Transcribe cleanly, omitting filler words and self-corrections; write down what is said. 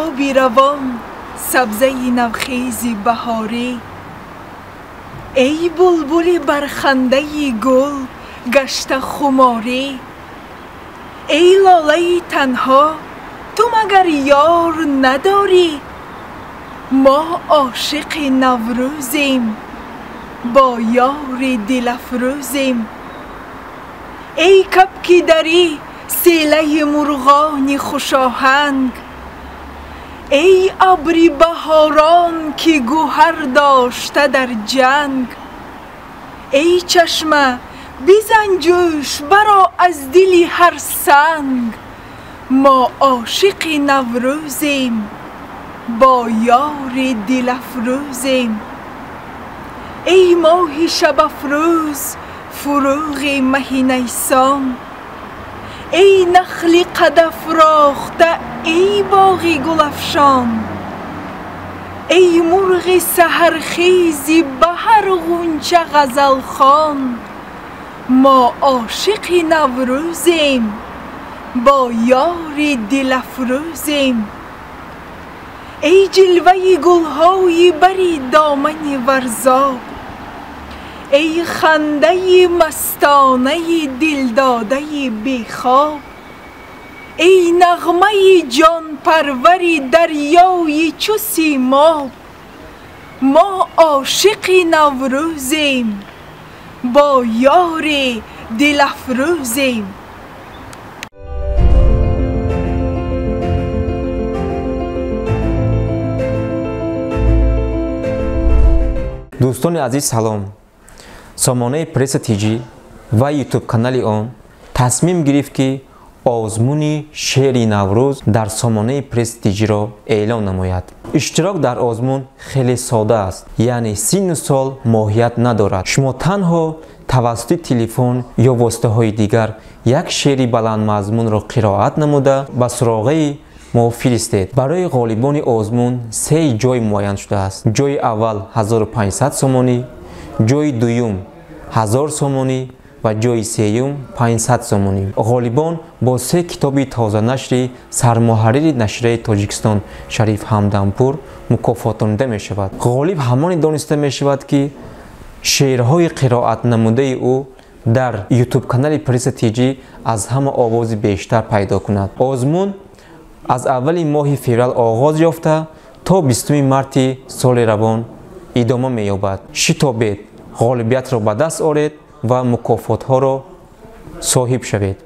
Оби равон, сабзаи навхези баҳорӣ, эй булбули бархандаи гул гашта хуморӣ, эй лолаи танҳо, ту магар ёр надорӣ? Мо ошиқи Наврӯзем, бо ёри дилафрӯзем. Эй кабки дарӣ, селаи мурғони хушоҳанг, эй абри баҳорон, ки гӯҳар дошта дар ҷанг, эй чашма, бизан ҷӯш, баро аз дили ҳар санг. Мо ошиқи Наврӯзем, бо ёри дилафрӯзем. Эй моҳи шабафрӯз, фурӯғи маҳи найсон, эй нахли қадафрохта, эй боғи гулафшон, эй мурғи саҳархези ба ҳар ғунча ғазалхон, мо ошиқи Наврӯзем, бо ёри дилафрӯзем. Эй ҷилваи гулҳои бари домани варзоб, эй хандаи мастонаи дилдодаи бехоб, эй нағмаи ҷонпарвари дарёи чу симоб, мо ошиқи Наврӯзем, бо ёри дилафрӯзем. Дӯстони азиз, салом. Сомонаи Пресса ТЖ ва ютуб канали он тасмим гирифт, ки озмуни шеъри Наврӯз дар сомонаи Пресса ТЖ-ро эълон намояд. Иштирок дар озмун хеле сода аст, яъне синну сол моҳият надорад. Шумо танҳо тавассути телефон ё воситаҳои дигар як шеъри баландмазмунро қироат намуда, ба суроғаи мо фиристед. Барои ғолибони озмун се ҷой муайян шудааст. Ҷои аввал 1500 сомонӣ, ҷои дуюм 1000 сомонӣ ва ҷои сеюм 500 сомонӣ. Ғолибон бо се китоби тозанашри сармуҳаррири нашрияи Тоҷикистон Шариф Ҳамдампур мукофотонида мешавад. Ғолиб ҳамоне дониста мешавад, ки шеърҳои қироатнамудаи ӯ дар ютуб-канали Пресса ТЖ аз ҳама овози бештар пайдо кунад. Озмун аз аввали моҳи феврал оғоз ёфта, то 20 марти соли равон идома меёбад. Шитобед, ғолибиятро ба даст оред ва мукофотҳоро соҳиб шавед.